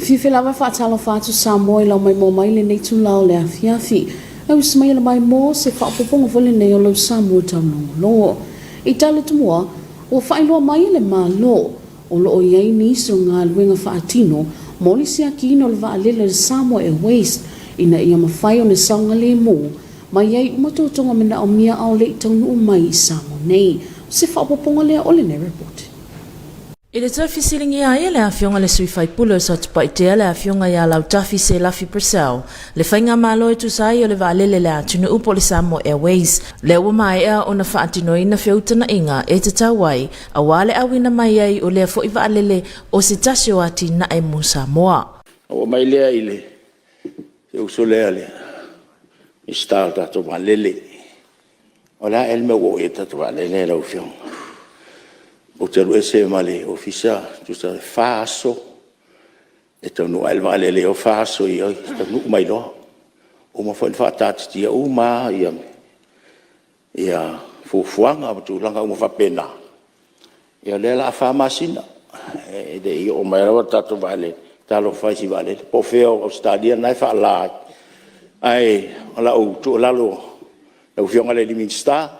Fiafia lava e faatalofa atu Samoa i lau maimoa mai lenei itula o le afiafi. E usi mai e le maimoa se faaopoopoga foi lenei o lau Samoa taulogologo. I tala tumua, ua faailoa mai e le Malo o lo o i ai nisi o galuega faatino mo le siakiina o le vaalele a le Samoa Airways ina ia mafai ona saogalemu ma i ai uma totoga manaomia a o le i taunuu mai i Samoa nei. O se faaopoopoga lea o lenei report. I le toe fesiligia ai e le Afioga i le sui faipule o Satupaitea le Afioga ia Lautafi Selafi Purcell, le faigamalo e tusa ai o le vaalele le atunuu po o le Samoa Airways, lea ua maea ona faatinoina feutagaiga e tatau ai aua le auina mai ai o lea foi vaalele o se tasi o atinae mo Samoa. Ona ou oo mai lea i le uso lea le Minisita o le tatou vaalele. O le a ea le mea ua oo i ai le tatou vaalele lau Afioga? Ou te alu ese ma le Ofisa tusa e 4 aso e taunuu ae le vaalele i o, 4 aso i o taunuu mai loa. Ua uma foi ona faataatitia uma lava fuafuaga ma tulaga uma faapena. Ia o lea o le a 4 masina e le i oo mai lava le tatou vaalele. Talofa e i si vaalele, po o fea o Ausetalia lena e faala ai. Ae o lau tuualalo i lau Afioga i le Minisita,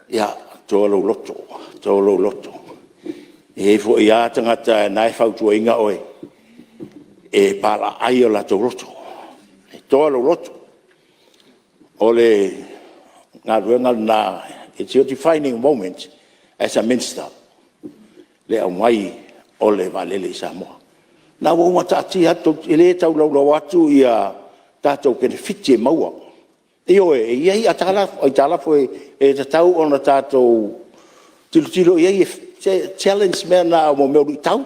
ia toa lou loto, toa lou loto. E i ai foi lava tagata o lena e fautuaina oe, e palaaai o latou loto. Toa lou loto, o le galuega lena, it's your defining moment as a Minister le aumai o le vaalele i Samoa. O lena ua uma ona taatia atu, e le taulaulauina atu tatou penefiti e maua. Ioe, e i ai aitalafu e tatau ona tatou tilotilo i ai, e challenge mea na o mea o luitau.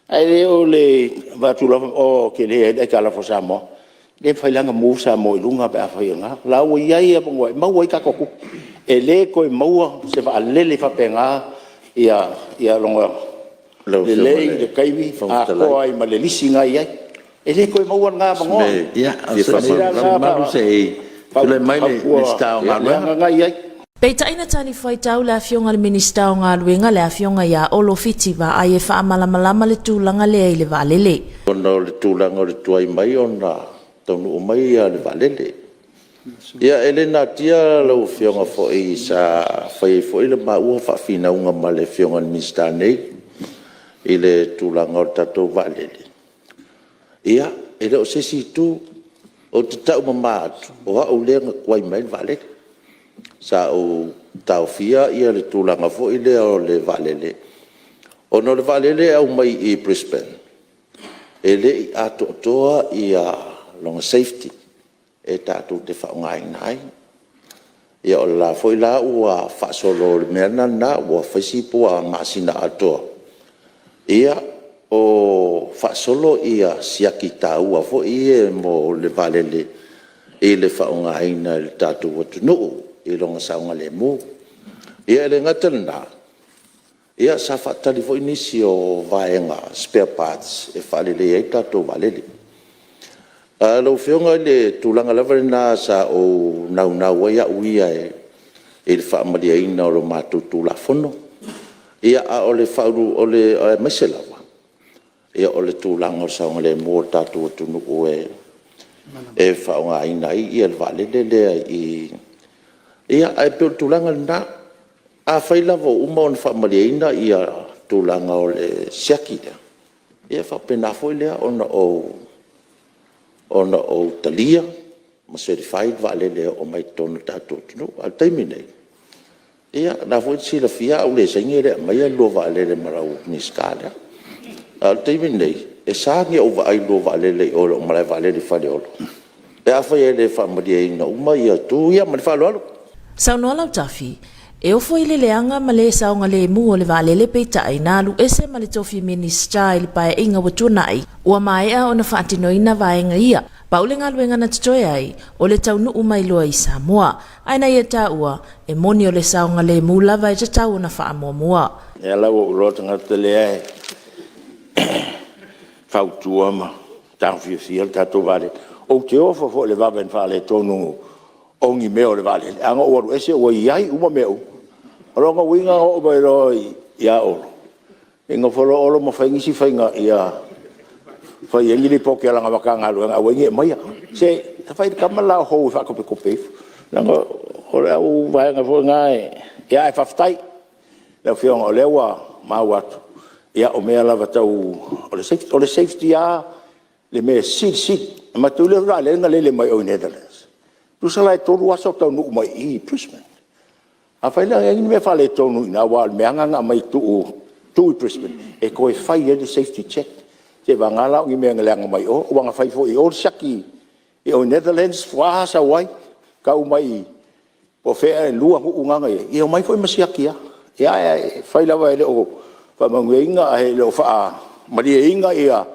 Ae le o le avatu loa, o, e tele ai le aitalafu a Samoa. E le mafai la ona move Samoa i luga pe afai o lena. O la ua i ai avanoa e maua ai tatou tupe. E le toe maua se vaalele faapena lona lelei i le taimi atoa ai ma le lisi na e i ai. E le toe maua lena avanoa. Se i tulai mai le Minisita o Galuega. Peitai na talifuaitau le Afioga i le Minisita o Galuega le Afioga ia Olo Fiti Vaai e faamalamalama le tulaga lea i le vaalele. Ona o le tulaga o le tuai mai ona taunuu mai le vaalele. Ia e le natia lau Afioga foi sa fai ai foi le maua faafinauga ma le Afioga i le Minisita nei i le tulaga o le tatou vaalele. Ia, e le o se isi itu, ou te taumama atu, o au lea na tuai mai ai le vaalele. Sa ou taofia le tulaga foi lea o le vaalele, ona o le vaalele e aumai i Brisbane, e le i atoatoa lona safety e tatou te faaaogaina ai. Ia o la foi la ua faasolo i le mea lena, ua fai si masina atoa o faasolo siaki taua foi ia mo le vaalele i le faaaogaina e le tatou atunuu i lona saogalemu. Ia e le gata i lena, sa faatali foi nisi o vaega, spare parts e faaleleia ai le tatou vaalele. Lau Afioga i le tulaga lava lena sa ou naunau ai au ia i le faamalieina o le matou Tulafono, aemaise lava o le tulaga o le saogalemu o le tatou atunuu e faaaogaina ai le vaalele lea i... Ae pei o le tulaga lena. Afai lava ua uma ona faamalieina tulaga o le siaki lea, ia ona faapena foi lea ona ou talia ma certify le vaalele e oo mai totonu o le tatou atunuu. A o le taimi lenei, ia o lena foi e te silafia a ou le saini e le aumaia le lua vaalele ma lau Minisita lea. A o le taimi lenei, e sa ona ou vaai i le lua vaalele i o i lou malae vaalele i Faleolo pe afai e le faamalieina uma itu ia. Ma le faaaloalo. Saunoa Lautafi, e ofo i le leaga ma le saogalemu o le vaalele peitai na alu ese ma le tofi Minisita i le paeaiga ua tuanai, ua maea ona faatinoina vaega ia. Pau le galuega na totoe ai, o le taunuu mai loa i Samoa. Ae na ia taua, e moni o le saogalemu lava e tatau ona faamuamua. O lea la ua ou iloa le tagata lea e fautua ma taofiofia le tatou vaalele. Ou te ofo foi i le vave na faaletonu o ni mea o le vaalele, ae na ou alu ese ua i ai uma mea uma. O lona uiga na oo mai loa ia Olo, nofo loa Olo ma fai nisi faiga ia fai ai ni lipoti a lana Matagaluega e aua ai ne i aumaia. Se fai i le tama le la o Hoe e faatopetope ifo. Leaga o le au vaega foi na e... ae faafetai i lau Afioga o lea ua maua atu, ia o mea lava tau... o le safety lava le mea e silisili. Manatua le vaalele na lele mai o i Netherlands, tusa la e 3 aso o taunuu mai i i i Brisbane. Afai la e i ai ni mea faaletonu i ina aua o le mea lava lena na aumai e tuu i Brisbane e toe fai ai le safety check, seiavagana la o ni mea na leaga mai o, aua na fai foi i o le siaki i o i Netherlands sau ai, tau mai i po o fea e 2 nuu na na i ai, ia omai foi ma siaki lava. Ia ae fai lava e le o faamanuiaina e le o faamalieina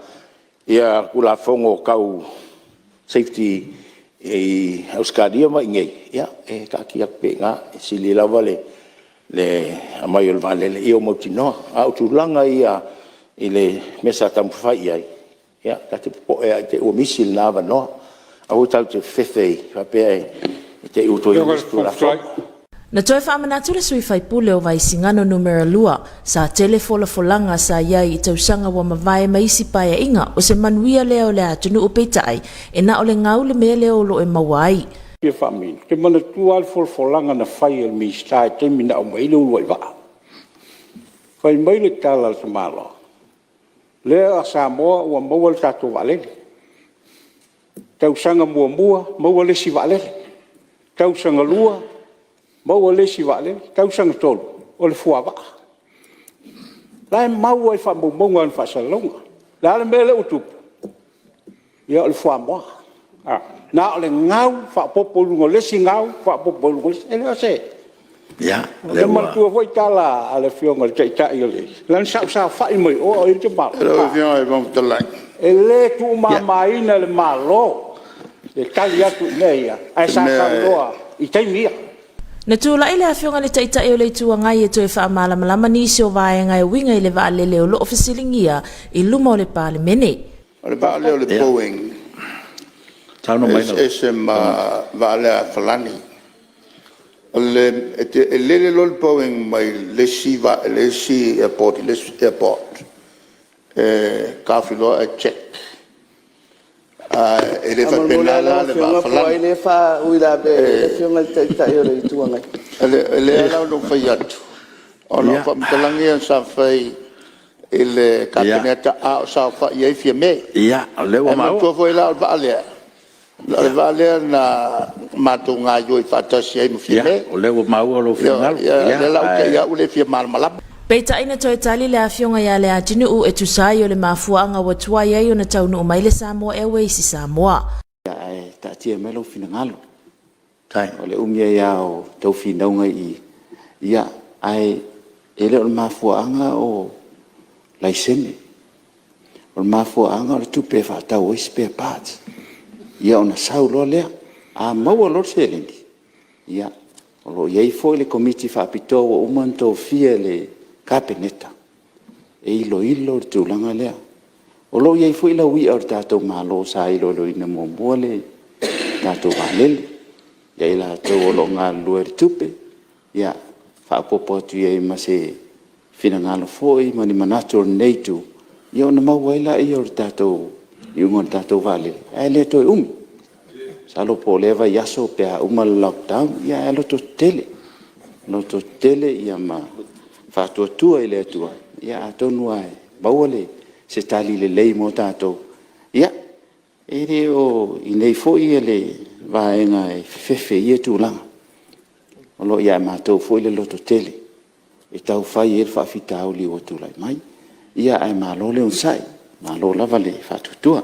Tulafono tau safety i Ausetalia ma i inei, ia e taatia atu pea i ina, e sili lava le aumai o le vaalele ia ua mautinoa. A o tulaga ia i le mea sa taumafai i ai, ia ta te popoe lava i te i ua misi lena avanoa. Aua tatou te fefefe faapea i te i ua toe i ai nisi Tulafono. Na toe faamanatu le sui faipule o Vaisigano Numera 2, sa tele folafolaga sa i ai i tausaga ua mavae ma isi paeaiga o se manuia lea o le atunuu peitai e na o le gau le mea lea o lo o e maua ai. Fia faamanino. Ou te manatua lava le folafolaga na fai a le Minisita i le taimi na aumai ai le uluai vaa. Fai mai le tala a le tamaloa, lea Samoa ua maua le tatou vaalele. Tausaga muamua maua le isi vaalele, tausaga lua maua le isi vaalele, tausaga tolu, o le fuavaa. O la e mau lava i faamaumauga o ana faasalalauga. O le a le mea lea ua tupu? Ia o le fuamoa. Na o le gau faaopoopo i luga o le isi gau faaopoopo i luga o le isi… E le o se… Ou te manatua foi tala a le Afioga i le Taitai o le… leaga sa ou saofai mai o a o i ai le tamaloa. E le tuumamaina e le Malo le tali atu i mea ia, ae sa saunoa i taimi ia. Na tulai le Afioga i le Taitai o le Itu Agai e toe faamalamalama nisi o vaega e uiga i le vaalele o lo o fesiligia i luma o le Palemene. O le vaa lea o le BOEING e eseese ma le vaa lea a Falani. E lele loa le BOEING mai le isi airport i le isi airport, e taofi loa ae check. Ae le faapena la le vaa a Falani. O lea la na ou fai atu, ona o faamatalaga ia sa fai i le Kapeneta a o saofai ai Fiame. Ae manatua foi la o le vaa lea, o le vaa lea na matou gaoioi faatasi ai ma Fiame. O lea la ua te i lava ua le fia malamalama. Peitai na toe tali le Afioga ia Leatinuu e tusa ai o le mafuaaga ua tuai ai ona taunuu mai le Samoa Airways i Samoa. Ae taatia mai lou finagalo. O le umi ai lava o tou finauga i i, ae le o le mafuaaga o laisene. O le mafuaaga o le tupe e faatau ai spare parts, ia ona sau loa lea. A maua loa le seleni, ia o lo o i ai foi le Komiti Faapitoa ua uma ona tofia e le Kapeneta e iloilo le tulaga lea. O lo o i ai foi lauia a le tatou Malo sa iloiloina muamua le tatou vaalele, ia i latou o lo o galulue i le tupe, faaopoopo atu i ai ma se finagalo foi ma ni manatu o lenei Itu, ia ona maua ai lea o le tatou iuga o le tatou vaalele, ae le toe umi. Masalo po o lea vaiaso pe a uma le lockdown, ae lototetele, lototetele ma faatuatua i le Atua, atonu lava e maua se tali lelei mo tatou. Ia, e le o i inei foi le vaega e fefefe i ia tulaga, o lo o ia matou foi le lototele e tau fai ai le faafitauli ua tulai mai. Ae malo le onosai, malo lava le faatuatua.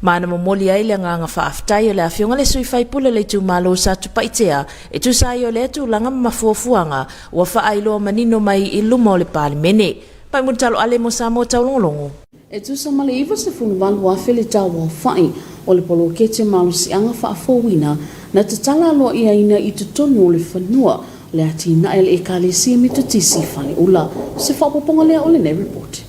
Ma na momoli ai le agaga faafetai o le Afioga i le sui faipule o le itumalo o Satupaitea e tusa ai o lea tulaga ma mafuafuaga ua faailoa manino mai i luma o le Palemene. Paimuli Talo Ale mo Samoa Taulogologo. E tusa ma le 98,000 le tauaofai o le poloketi malosiaga faafouina na tatala aloaiaina i totonu o le fanua o le atinae a le Ekalesia Metotisi i Faleula. O se faaopoopoga lea o lenei report.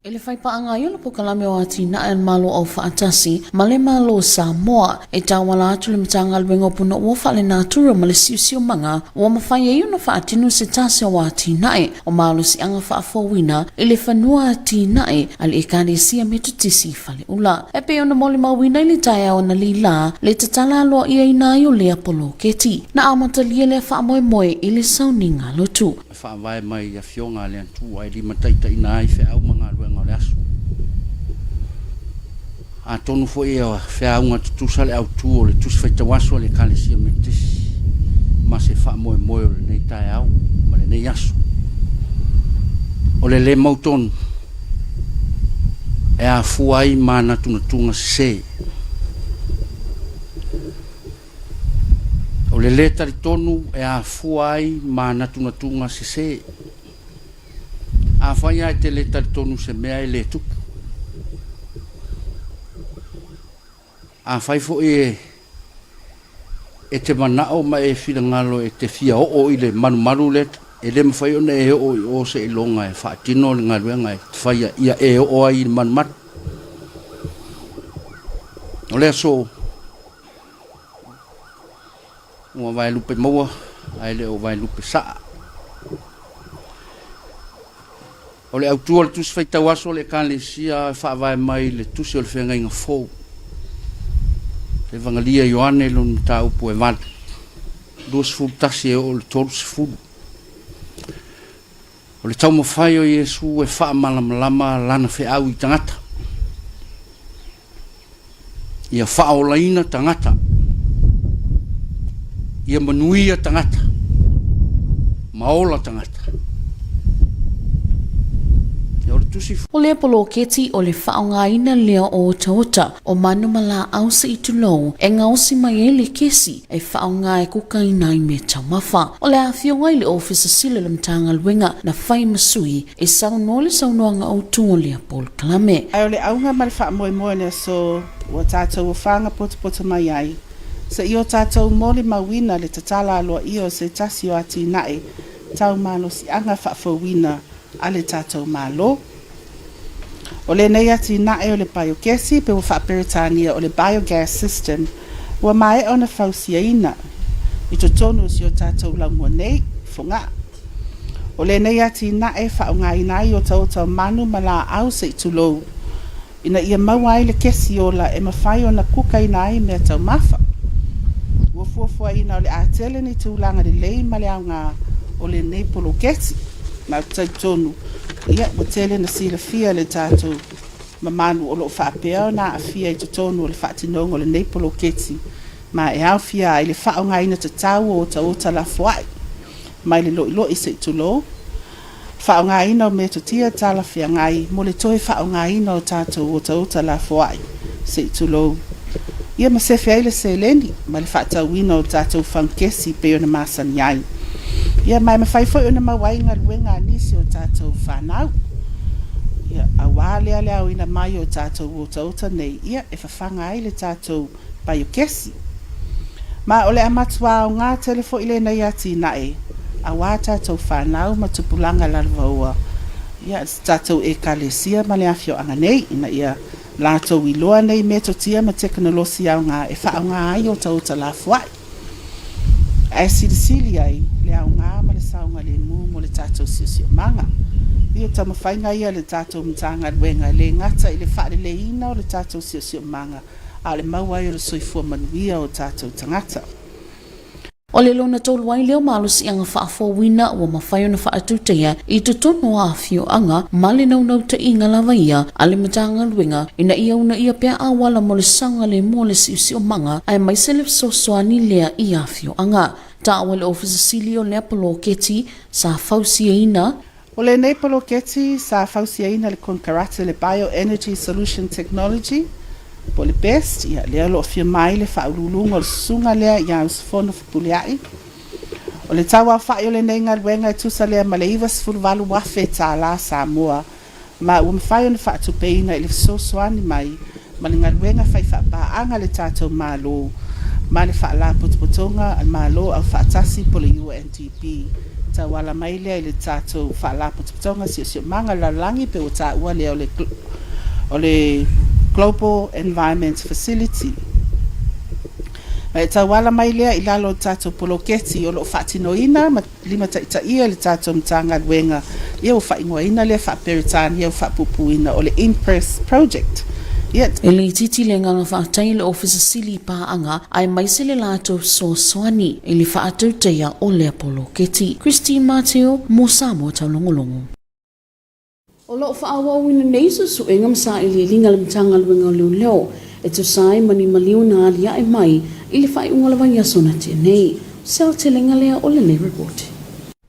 I le faipaaga ai o le Polokalame o Atinae a le Malo Aufaatasi ma le Malo o Samoa, e tauala atu le Matagaluega o Punaoa Faalenatura ma le Siosiomaga, ua mafai ai ona faatino se tasi o atinae o malosiaga faafouina i le fanua atinae a le Ekalesia Metotisi i Faleula. E pei ona molimauina i le taeao analeila le tatala aloaiaina ai o lea poloketi. Na amatalia lea faamoemoe i le sauniga lotu. E faavae mai i Afioga a le Atua e limataitaiina ai feau ma galuega o le aso. Atonu foi e feauga tutusa le autu o le Tusi Faitau Aso a le Ekalesia Metotisi ma se faamoemoe o lenei taeao ma lenei aso. O le le mautonu e afua ai manatunatuga sese. O le lē talitonu e afua ai manatunatuga sese. Afai lava e te lē talitonu i se mea e lē tupu. Afai foi e e te manao ma e finagalo e te fia oo i le malumalu lea, e le mafai ona e oo i o seiloga e faatino le galuega e te faia ia e oo ai i le malumalu. O le aso Ua vaelupe maua ae le o vaelupe saa. O le autu o le Tusi Faitau Aso o le Ekalesia e faavae mai le Tusi o le Feagaiga Fou. Evagalia Ioane lona mataupu e 8, 21 e oo i le 30. O le taumafai o Iesu e faamalamalama lana feau i tagata. Ia faaolaina tagata. Ia manuia tagata. Ma ola tagata. Ia o le tusi. O lea poloketi o le faaaogaina lea o otaota o manu ma laau se i tulou e gaosi mai ai le kesi e faaaoga e kukaina ai mea taumafa. O le afioga i le Ofisa Sili o le Matagaluega na fai ma sui e saunoa le saunoaga autu o lea polokalame. Ae o le auga ma le faamoemoe o le aso ua tatou ofaga potopoto mai ai, seia o tatou molimauina le tatala aloaia o se tasi o atinae tau malosiaga faafouina a le tatou Malo. O lenei atinae o le baiokesi pe ua faa-Peretania o le biogas system ua maea ona fausiaina i totonu o si o tatou laumua nei, Fogaa. O lenei atinae e faaaogaina ai otaota o manu ma laau se i tulou, ina ia maua ai le kesi ola e mafai ona kukaina ai mea taumafa. Ua fuafuaina o le a tele ni tulaga lelei ma le aoga o lenei poloketi. Ma ou te talitonu, ia, ua tele na silafia e le tatou mamalu o lo o faapea ona aafia i totonu o le faatinoga o lenei poloketi, ma e aofia ai le faaaogaina tatau o otaota lafoai mai le loiloi se i tulou, faaaogaina o metotia talafeagai mo le toe faaaogaina o tatou otaota lafoai, se i tulou, ia ma sefe ai le seleni ma le faatauina o tatou fagukesi pei ona masani ai. Ia ma e mafai foi ona maua ai galuega a nisi o tatou fanau, ia, aua lea le aoina mai o tatou otaota nei, ia, e fafaga ai le tatou paiokesi. Ma o le a matua aoga tele foi lenei atinae aua tatou fanau ma tupulaga lalovaoa, ia, tatou Ekalesia ma le afioaga nei, ina ia latou iloa nei metotia ma tekonolosi aoga e faaaoga ai otaota lafoai, ae silisili ai le aoga ma le saogalemu mo le tatou siosiomaga. Ia, o taumafaiga ia a le tatou Matagaluega e le gata i le faaleleiina o le tatou siosiomaga, a o le maua ai o le soifua manuia o tatou tagata. O le lona tolu ai lea o malosiaga faafouina ua mafai ona faatutaia i totonu o afioaga ma le naunautaiga lava ia a le Matagaluega ina ia uunaia pea auala mo le saogalemu o le siosiomaga aemaise le fesoasoani lea i afioaga. Taua e le Ofisa Sili o lea poloketi sa fausiaina O lenei poloketi sa fausiaina e le konekarate le Bioenergy Solution Technology po o le BEST, ia, lea o lo o afio mai le faauluuluga o le susuga lea ia Usufono Fepuleai. O le tauaofai o lenei galuega e tusa lea ma le $98,000 Samoa, ma ua mafai ona faatupeina i le fesoasoani mai ma le galuega fai faapaaga a le tatou Malo ma le Faalapotopotoga a le Malo Aufaatasi po o le UNDP. tauala mai lea i le tatou Faalapotopotoga Siosiomaga o le Lalolagi pei ua taua lea o le o le Global Environment Facility. Ma e tauala mai lea i lalo o le tatou poloketi o lo o faatinoina ma limataitaia e le tatou Matagaluega, ia ua faaigoaina lea faa-Peretania ua faapuupuuina o le IMPRESS Project. Ia. E le itiiti le agaga faafetai i le Ofisa Sili i paaga aemaise le latou fesoasoani i le faatautaia o lea poloketi. Christine Matiu mo Samoa Taulogologo. O lo o faaauauina nei suesuega ma sailiiliga a le Matagaluega o Leoleo e tusa ai ma ni maliu na aliae mai i le faaiuga o le vaiaso na tea nei. O se aotelega lea o lenei report.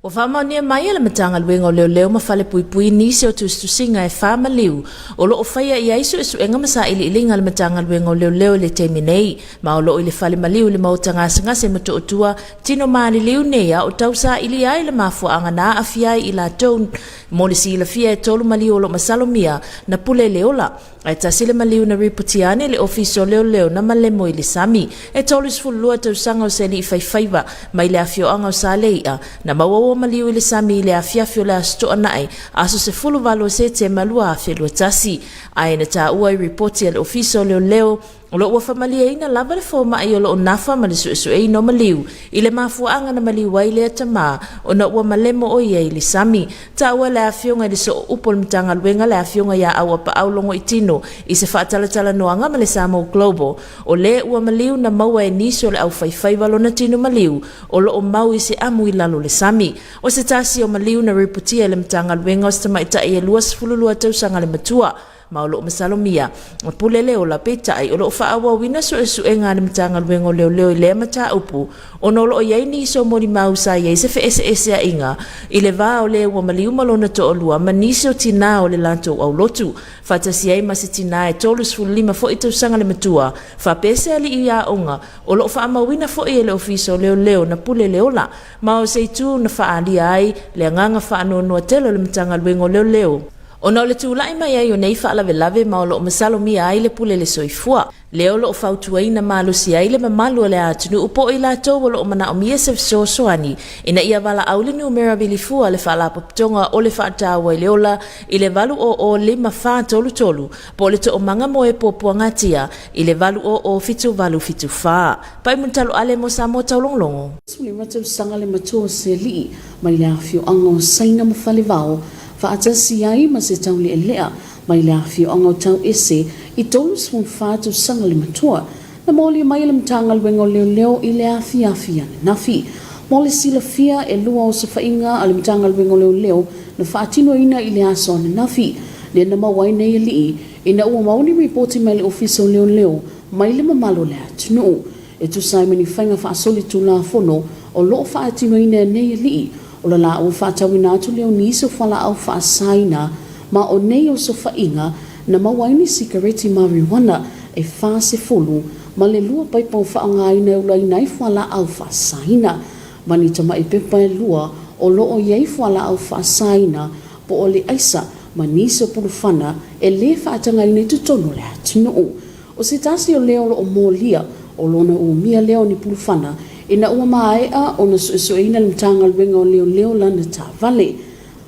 Ua faamaonia mai e le Matagaluega o Leoleo ma Falepuipui nisi o tusitusiga e faamaliu o lo o faia i ai suesuega ma sailiiliga a le Matagaluega o Leoleo i le taimi nei, ma o lo o i le fale maliu i le Maota Gasegase Motootua tino maliliu nei a o tausailia ai le mafuaaga na aafia ai i latou Mo le silafia e tolu maliu o lo masalomia na pule le ola, ae tasi le maliu na ripotia ane i le Ofisa o Leoleo na malemo i le sami. E 32 tausaga o se alii faifaiva mai le afioaga o Saleia na maua ua maliu i le sami i le afiafi o le Aso Toonai, aso 18 o Setema 2021. Ae na taua i ripoti a le Ofisa o Leoleo O lo o ua faamalieina lava le fomai o lo o nafa ma le suesueina o maliu i le mafuaaga na maliu ai lea tama ona ua malemo o ia i le sami. Taua le afioga i le soo upu o le Matagaluega le afioga ia Auapaau Logoitino i se faatalatalanoaga ma le Samoa Global o le ua maliu na maua e nisi o le aufaifaiva lona tino maliu o lo o mau i se amu i lalo o le sami. O se tasi o maliu na ripotia e le Matagaluega o se tamaitai e 22 tausaga le matua ma o lo o masalomia e pule le ola, peitai o lo o faaauauina suesuega a le Matagaluega o Leoleo i lea mataupu ona o lo o i ai nisi o molimau sa i ai se feeseeseaiga i le va o le ua maliu ma lona toalua ma nisi o tinā o le latou aulotu faatasi ai ma se tinā e 35 foi tausaga le matua faapea se alii aoga o lo o faamauina foi e le Ofisa o Leoleo na pule le ola ma o se itu na faaalia ai le agaga faanoanoa tele o le Matagaluega o Leoleo. Ona o le tulai mai ai o nei faalavelave ma o lo o masalomia ai le pule le soifua, lea o lo o fautuaina malosi ai le mamalu o le atunuu po o i latou o lo o manaomia se fesoasoani ina ia valaau le numera vilifua a le Faalapotopotoga o le Faataua i le Ola i le 800 5433 po o le Toomaga mo e Puapuagatia i le 800 7874. Pai Mulitaloale mo Samoa Taulogologo. 15 tausaga le matua o se alii mai le afioaga o Saina ma Falevao faatasi ai ma se taulealea mai le afioaga o Tauese i 34 tausaga le matua, na molia mai e le Matagaluega o Leoleo i le afiafi ananafi. Mo le silafia, e lua osofaiga a le Matagaluega o Leoleo na faatinoina i le aso ananafi, lea na maua ai nei alii ina ua maua ni ripoti mai le Ofisa o Leoleo mai le mamalu o le atunuu. E tusa ai ma ni faiga faasolitulafono o lo o faatinoina e nei alii, o le laua faatauina atu lea o nisi o fualaau faasaina ma o nei osofaiga na maua ai ni sikareti marijuana e 40 ma le lua paipa o faaaogaina e ulaina ai fualaau faasaina ma ni tamai pepa e lua o lo o i ai fualaau faasaina po o le aisa ma nisi o pulufana e lē faatagaina i totonu o le atunuu. O se tasi o lea o lo o molia, o lona umia lea o ni pulufana ina ua maea ona suesueina le Matagaluega o Leoleo lana taavale.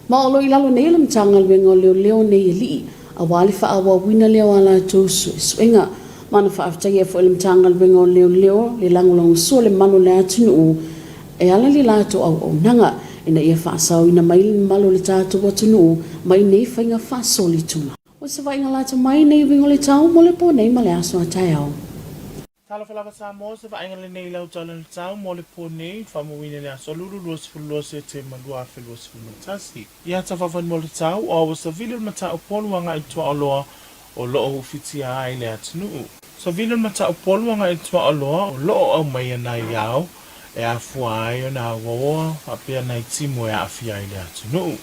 Ma o lo o i lalo nei o le Matagaluega o Leoleo nei alii aua le faaauauina lea o a latou suesuega. Ma na faafetaia foi e le Matagaluega o Leoleo le lagolagosua o le malu o le atunuu e ala le latou auaunaga ina ia faasaoina mai le mamalu o le tatou atunuu mai nei faiga faasolitulafono. O se vaaiga lata mai nei uiga o le tau mo le po nei ma le aso a taeao. Talofa lava Samoa, o se vaaiga lenei i lau tala le tau mo le po nei, faamauina i le aso Lulu 22 Setema 2021. Ia tafafanua le tau, o aua savili o le mataupu agai i Tuaoloa o lo o ufitia ai le atunuu. Savili o le mataupu agai i Tuaoloa o lo o aumaia nai ao e afua ai ona auaoa faapea nai timu e aafia ai le atunuu.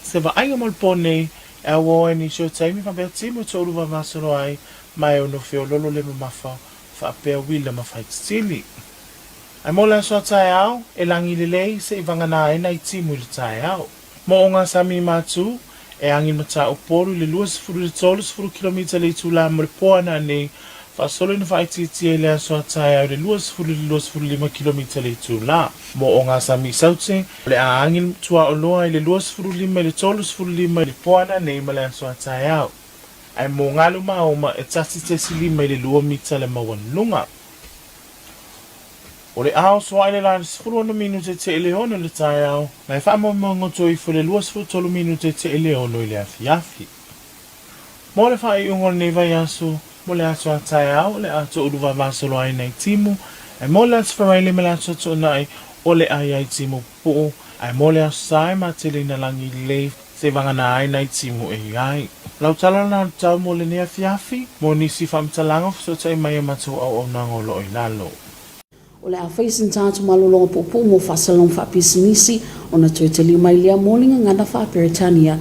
Se vaaiga mo le po nei, E auaoa ai nisi o taimi faapea timu e toulu vavasolo ai ma e ono feololo le mamafa faapea uila ma faititili. Ae mo le aso a taeao, e lagi lelei se i vagana ai nai timu i le taeao. Mo o ngā sami matū, e agi matā upolu i le 20 i le 30 kilomita le itulā mo le po ana nei, Faasolo ina faaitiitia i le aso a taeao i le 20 i le 25 kilomita le itula. Mo Ogasami i Saute, o le a agi le tuaoloa i le 25 i le 35 i le po ananei ma le aso a taeao. Ae mo galu ma aoma e 1.5 i le 2 mita le maualuluga. O le a oso ae le la i le 16 minute te i le 6 i le taeao, ma e faamoemoe goto ifo i le 23 minute te i le 6 i le afiafi. Mo le faaiuga o lenei vaiaso, mo le aso a taeao, o le a toulu vavasolo ai nai timu, ae mo le aso Faraile ma le aso Toonai, o le a i ai timu pupuu, ae mo le aso Sa e matele ina lagi lelei se vagana ai nai timu e i ai. Lau tala lena o le tau mo lenei afiafi, mo nisi faamatalaga o fesootai mai a matou auaunaga o lo o i lalo. O le a fai se tatou malologa puupuu mo faasalalauga faapisinisi ona toe taliu mai lea mo le gagana faa-Peretania.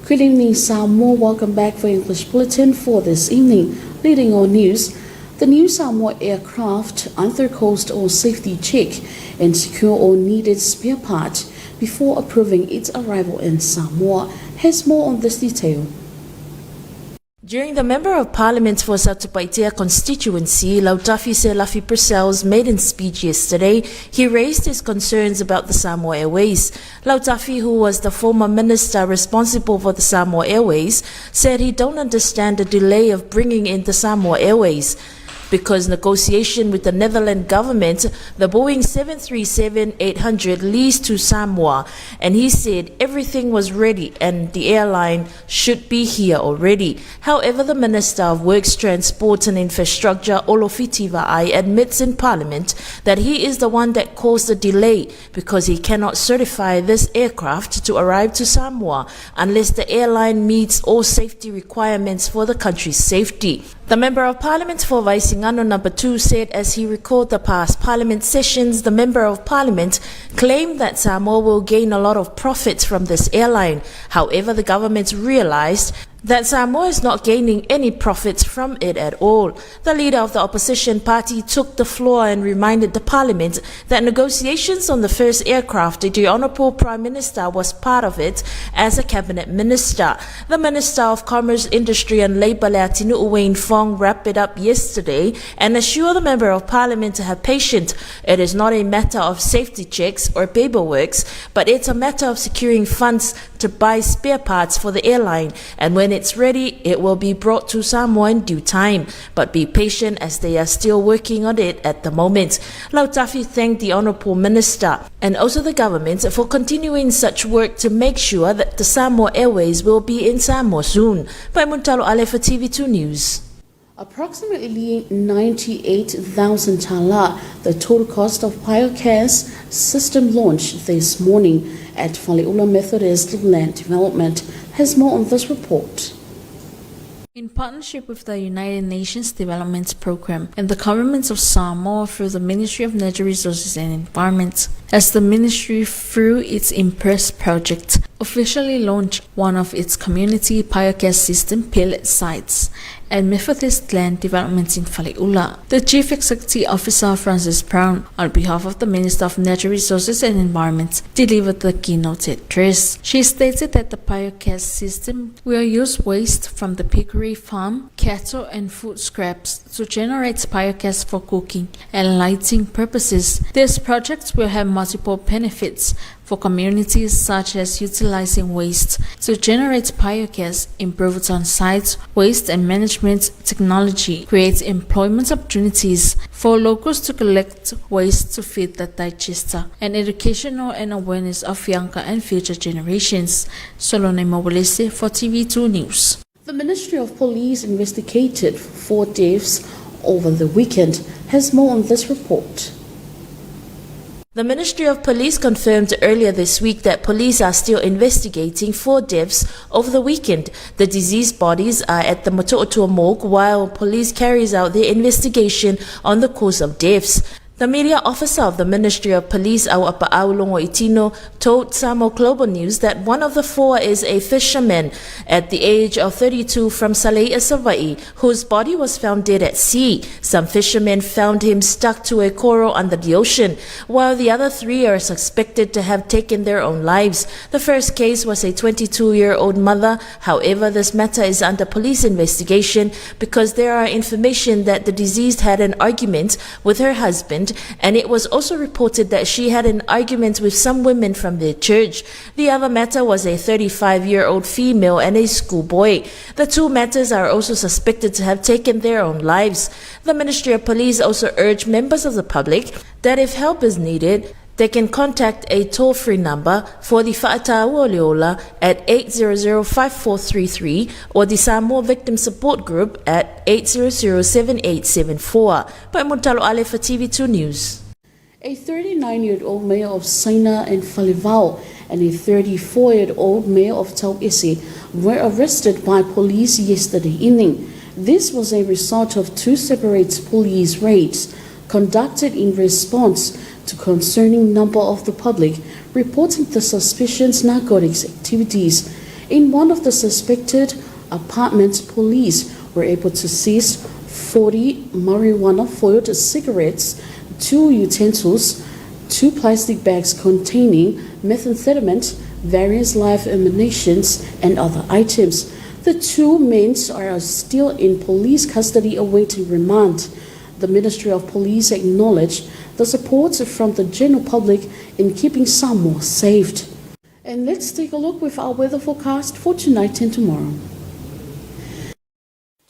Good evening, Samoa. Welcome back for English Bulletin for this evening. Leading our news, the new Samoa aircraft undergoes all safety check and secure all needed spare parts before approving its arrival in Samoa. Has more on this detail. During the Member of Parliament for Satupaitea constituency, Lautafi Selafi Purcell's maiden speech yesterday, he raised his concerns about the Samoa Airways. Lautafi, who was the former minister responsible for the Samoa Airways, said he don't understand the delay of bringing in the Samoa Airways because negotiation with the Netherlands government, the Boeing 737-800 leased to Samoa, and he said everything was ready and the airline should be here already. However, the Minister of Works, Transport and Infrastructure, Olofiti Va'ai, admits in Parliament that he is the one that caused the delay because he cannot certify this aircraft to arrive to Samoa unless the airline meets all safety requirements for the country's safety. The Member of Parliament for Vaisigano number 2 said as he recalled the past Parliament sessions, the Member of Parliament claimed that Samoa will gain a lot of profits from this airline. However, the government realized that Samoa is not gaining any profits from it at all. The leader of the opposition party took the floor and reminded the parliament that negotiations on the first aircraft, the Honourable Prime Minister was part of it as a cabinet minister. The Minister of Commerce, Industry and Labour, Leatinu'u Wayne Fong, wrapped it up yesterday and assured the Member of Parliament to have patience. It is not a matter of safety checks or paperwork, but it's a matter of securing funds to buy spare parts for the airline, and when it's ready, it will be brought to Samoa in due time. But be patient as they are still working on it at the moment. Lautafi thanked the Honourable Minister and also the government for continuing such work to make sure that the Samoa Airways will be in Samoa soon. By Muntalo Ale for TV2 News. Approximately 98,000 tala, the total cost of biogas system launch this morning at Faleula Methodist Land Development. Has more on this report. In partnership with the United Nations Development Programme and the governments of Samoa through the Ministry of Natural Resources and Environment, as the ministry through its Impress project officially launched one of its community biogas system pilot sites at Methodist Land Development in Faleula. The Chief Executive Officer Francis Brown, on behalf of the Minister of Natural Resources and Environment, delivered the keynote address. She stated that the biogas system will use waste from the piggery farm, cattle and food scraps to generate biogas for cooking and lighting purposes. This project will have multiple benefits for communities such as utilizing waste to generate biogas, improve on-site waste and management technology, create employment opportunities for locals to collect waste to feed the digester, and educational and awareness of younger and future generations. Solone Mobilese for TV2 News. The Ministry of Police investigated four deaths over the weekend. Has more on this report. The Ministry of Police confirmed earlier this week that police are still investigating four deaths over the weekend. The deceased bodies are at the Motootua morgue while police carries out their investigation on the cause of deaths. The media officer of the Ministry of Police, Auapaau Logoitino, told Samoa Global News that one of the four is a fisherman at the age of 32 from Saleia, Savaii, whose body was found dead at sea. Some fishermen found him stuck to a coral under the ocean, while the other three are suspected to have taken their own lives. The first case was a 22-year-old mother. However, this matter is under police investigation because there are information that the deceased had an argument with her husband, and it was also reported that she had an argument with some women from their church. The other matter was a 35-year-old female and a schoolboy. The two matters are also suspected to have taken their own lives. The Ministry of Police also urged members of the public that if help is needed, they can contact a toll-free number for the Fa'ataua Leola at 800-5433 or the Samoa Victim Support Group at 800-7874. By Montalo Ale for TV2 News. A 39-year-old male of Saina and Falevao and a 34-year-old male of Tauese were arrested by police yesterday evening. This was a result of two separate police raids conducted in response to concerning number of the public reporting the suspicious narcotics activities. In one of the suspected apartments, police were able to seize 40 marijuana foiled cigarettes, two utensils, two plastic bags containing methamphetamine, various live ammunitions, and other items. The two men are still in police custody awaiting remand. The Ministry of Police acknowledged the support from the general public in keeping Samoa safe. And let's take a look with our weather forecast for tonight and tomorrow.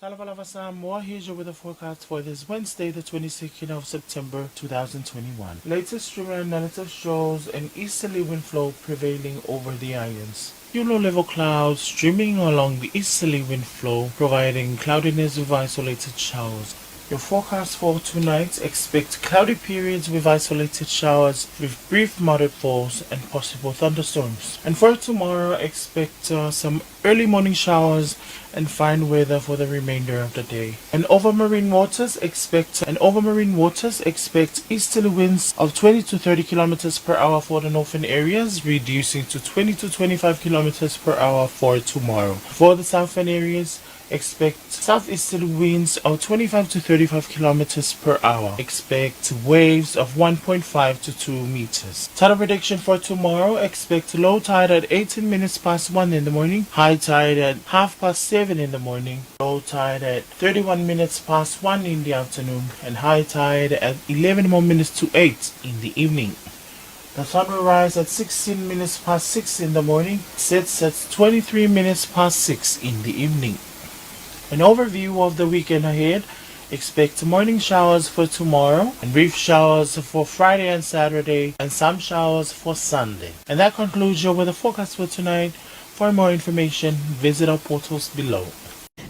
Talofa lava Samoa, here's your weather forecast for this Wednesday, the 22nd of September 2021. Latest streamer analysis shows an easterly wind flow prevailing over the islands. Few low-level clouds streaming along the easterly wind flow, providing cloudiness with isolated showers. Your forecast for tonight expect cloudy periods with isolated showers with brief moderate falls and possible thunderstorms. And for tomorrow, expect some early morning showers and fine weather for the remainder of the day. And over marine waters, expect and over marine waters expect easterly winds of 20 to 30 kilometers per hour for the northern areas, reducing to 20 to 25 kilometers per hour for tomorrow. For the southern areas, expect southeasterly winds of 25 to 35 kilometers per hour. Expect waves of 1.5 to 2 meters. Tidal prediction for tomorrow expect low tide at 18 minutes past 1 in the morning, high tide at half past 7 in the morning, low tide at 31 minutes past 1 in the afternoon, and high tide at 11 more minutes to 8 in the evening. The sun will rise at 16 minutes past 6 in the morning, sets at 23 minutes past 6 in the evening. An overview of the weekend ahead. Expect morning showers for tomorrow and brief showers for Friday and Saturday and some showers for Sunday. And that concludes your weather forecast for tonight. For more information, visit our portals below.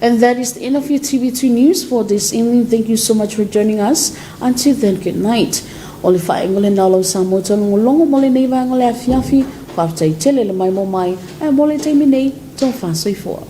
And that is the end of your TV2 News for this evening. Thank you so much for joining us. Until then, good night. O le faaiuga lena o lau Samoa taulogologo mo lenei vaega o le afiafi, faafetai tele le maimoa mai, ae mo le taimi nei, tofa soifua.